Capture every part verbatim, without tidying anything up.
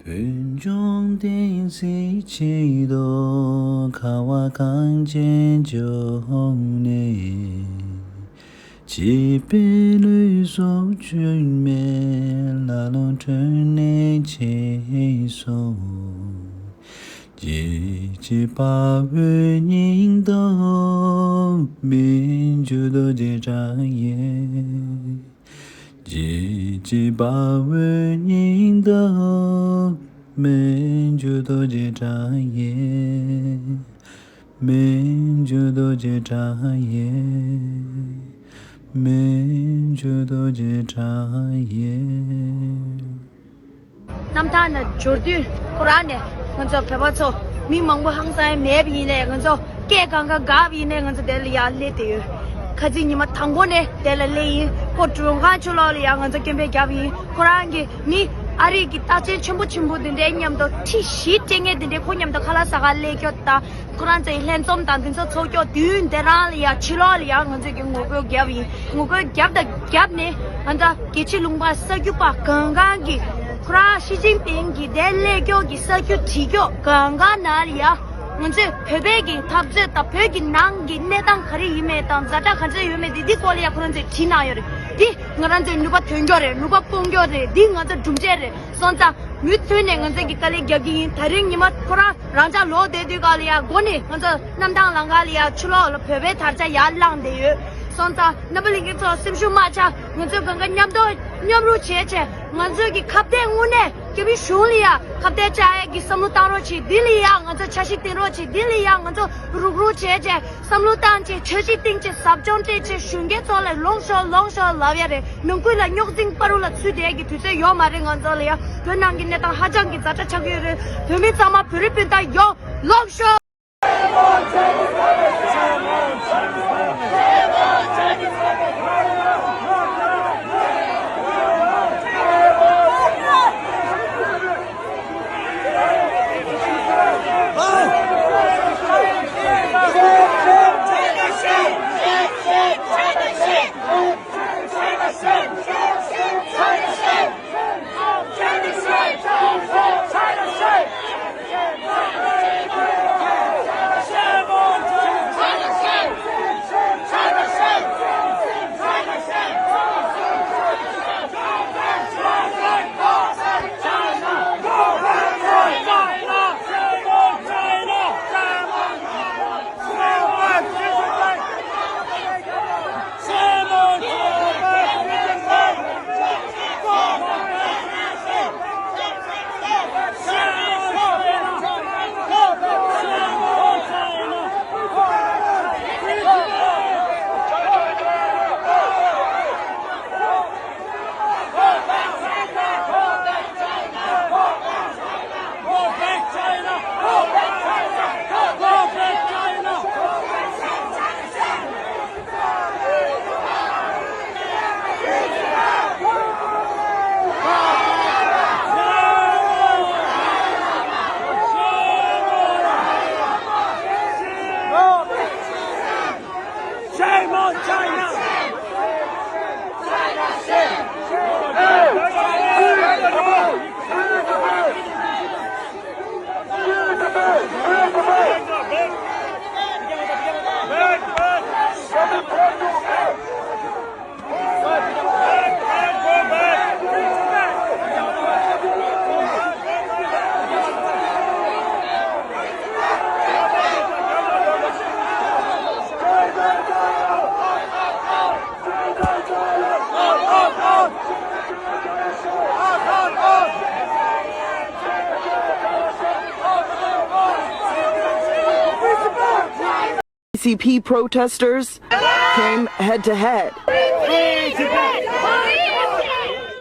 བོད་ལྗོངས་བསྟན་སྲིད་ཆེད་དུ། ཁ་བ་གངས་ཅན་ལྗོངས་ནས། གཅེས་པའི་ལུས་སྲོག་གཅོད་མེད། ལ་ལུང་ཁྲོད་ནས་མཆེད་སོང་། སྐྱེ་འཆི་དཔའ་བོའི་སྙིང་དུ། མི་འགྱུར་རྡོ་རྗེ་དྲག་ཡིན། སྐྱེ་འཆི་དཔའ་བོའི་སྙིང་དུ། མི་འགྱུར་རྡོ་རྗེ་དྲག་ཡིན། མི་འགྱུར་རྡོ་རྗེ་དྲག་ཡིན། མི་འགྱུར་རྡོ་རྗེ་དྲག་ཡིན། གནམ་ཐང་ནས་འབྱོར་དུས་ཁོ་རང་ནས་ང་ཚོ་བོད་པ་ཚོ་མི་མང་པོ་ཧང་སང་མེད་པ་ཡིན་ནའི་ང་ཚོ་སྐད་གང་ག་འགག་པ་ཡིན་ནའི་ང་ཚོ་དེ་ལ་ཡར་སླེབས་བསྡད་ཡོད། ཁ་རྩང་ཉི་མ་དང་པོ་ནས་དེ་ལ་སླེབས་ཡིན། ཁོ་མགྲོན་ཁང་ཕྱི་ལོགས་ལ་ཡར་ང་ཚོ་སྐད་འབོད་བརྒྱབ་ཡིན། ཁོ་རང་གི་མི་ཨ་རི་གི་རྟགས་ཅན་ཆེན་པོ་ཆེན་པོ་དེ་འདྲའི་མཉམ་དུ་ཁྲི་བཞི་སྤྲད་མཁན་དེ་འདྲའི་ཁོ་མཉམ་དུ་ཁ་ལག་ཟ་གར་སླེབས་རྒྱུ་དང་། ཁོ་རང་ཚོའི་ལྷན་འཛོམས་དང་དེ་ཚོ་ཚོགས་རྒྱུ་དུས་དེ་རང་ལ་ཡང་ཕྱི་ལོགས་ལ་ཡང་ང་ཚོས་ཀྱི་ངོ་རྒོལ་བརྒྱབ་ཡིན། ངོ་རྒོལ་བརྒྱབ་དང་བརྒྱབ་ནས་ང་ཚོ་རྒྱལ་སྤྱིའི་ལུང་པ་ས་རྒྱུ་པ་གང་གང་གིས་ཁོ་རང་ཞི་ཅིན་ཕིང་གིས་དེ་སླེབས་རྒྱུ་གི་ས་རྒྱུ་བྲིས་རྒྱུ་གང་གང་ནང་ལ་ཡང་ང་ཚོས་བོད་པའི་གི་འཐབ་རྩོད་དང་བོད་ཀྱི་ནང་གི་གནས་སྟངས་ག་རེ་ཡིན་མེད་དང་ཛ་དྲག་ག་ཚོད་ཡོད་མེད་དེ་འདི་སྐོར་ལ་ཡང་ཁོ་རང་ཚོས་བྲིས་གནང་ཡོད་རེད། འདི་ང་རང་ཚོའི་ནུས་པ་ཐོན་རྒྱུ་རེད། ནུས་པ་སྤུངས་རྒྱུ་རེད། འདི་ང་ཚོ་གྲུབ་འབྲས་རེད། སོང་ཙང་། མུ་མཐུད་ནས་ང་ཚོས་ཀྱི་དཀའ་ལས་རྒྱག་གི་ཡིན། དེ་རིང་ཉི་མ་ཁོ་རང་རང་ཅག་ལོག་བསྡད་དུས་ག་ལ་ཡ་མགོ་ནས་ང་ཚོ་གནམ་ཐང་ལམ་ཁ་ལ་ཡ་ཕྱི་ལོགས་ལ་བོད་པའི་དར་ཆ་ཡར་བསླངས་བསྡད་ཡོད། སོང་ཙང་རྣམ་པ་ལྷན་རྒྱས་ཚོ་སེམས་ཤུགས་མ་ཆག་ང་ཚོས་གང་ག་མཉམ་དུ་མཉམ་རུབ་བྱས་བྱས་ང་ཚོས་ཀྱི་ཁ་གཏད་དངོས་གནས་རྒྱ་མི་གཞུང་ལ་ཡ་ཁ་གཏད་བཅག་ཡས་ཀྱི་བསམ་བློ་བཏང་རོགས་བྱེད། འདི་ལ་ཡ་ང་ཚོ་འཆར་གཞི་བཏིང་རོགས་བྱེད། འདི་ལ་ཡ་ང་ཚོ་རུག་རུག་བྱས་བྱས། བསམ་བློ་བཏང་བྱས། འཆར་གཞི་བཏིང་བྱས། ཟབ་སྦྱོང་སྤྲད་བྱས། གཞོན་སྐྱེས་ཚོ་ལ་ལོངས་ཤོག་ལོངས་ཤོག་ལབ་ཡ་རེད། ནང་ཁུལ་ལ་རྙོག་འཛིང་བར་དུ་ལ་ཚུད་བསྡད་ཀྱི་དུས་ཚོད་ཡོད་མ་རེད། ང་ཚོ་ལ་ཡ་བོད་ནང་གི་གནས་སྟངས་ཧ་ཅང་གི་ཛ་དྲག་ཆགས་ཀྱི་ཡོད་རེད། བོད་མི་ཚང་མ་བོད་རིགས་སྤུན་ཟླ་ཡོད། ལོངས་ཤོག Shame on China! C P protesters came head to head.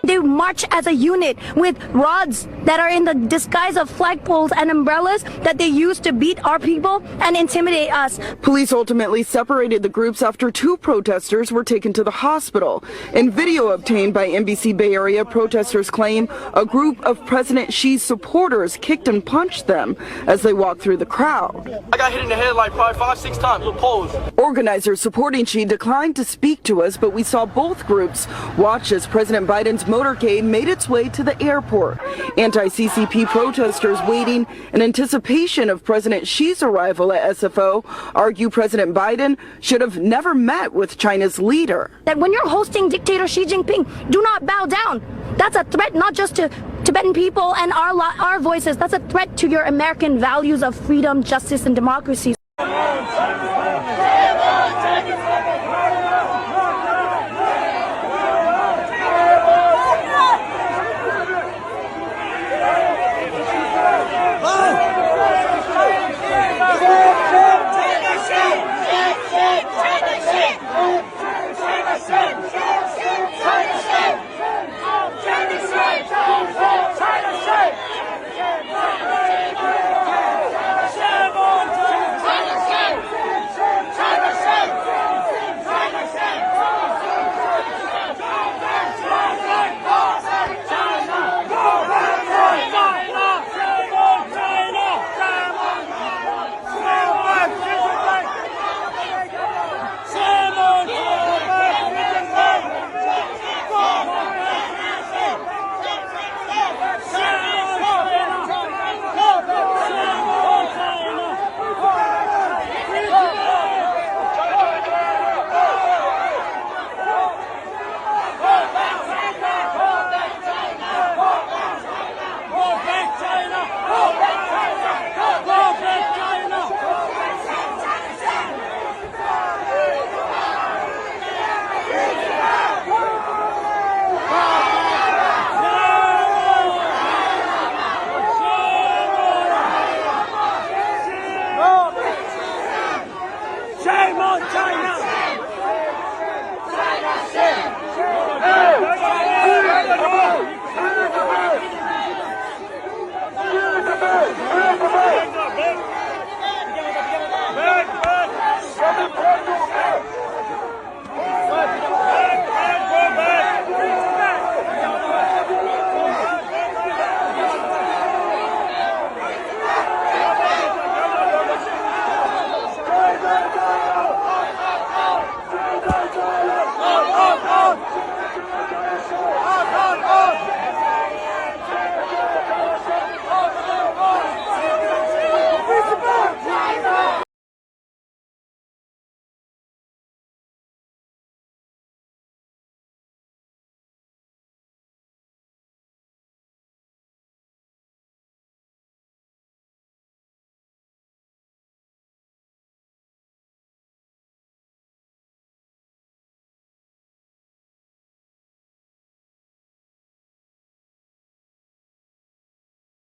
They march as a unit with rods that are in the disguise of flagpoles and umbrellas that they use to beat our people and intimidate us. Police ultimately separated the groups after two protesters were taken to the hospital. In video obtained by N B C Bay Area, protesters claim a group of President Xi's supporters kicked and punched them as they walked through the crowd. I got hit in the head like probably five, six times with poles. Organizers supporting Xi declined to speak to us, but we saw both groups watch as President Biden's motorcade made its way to the airport. Anti C C P protesters waiting in anticipation of President Xi's arrival at S F O argue President Biden should have never met with China's leader. That when you're hosting dictator Xi Jinping, do not bow down. That's a threat not just to Tibetan people and our, our voices. That's a threat to your American values of freedom, justice, and democracy.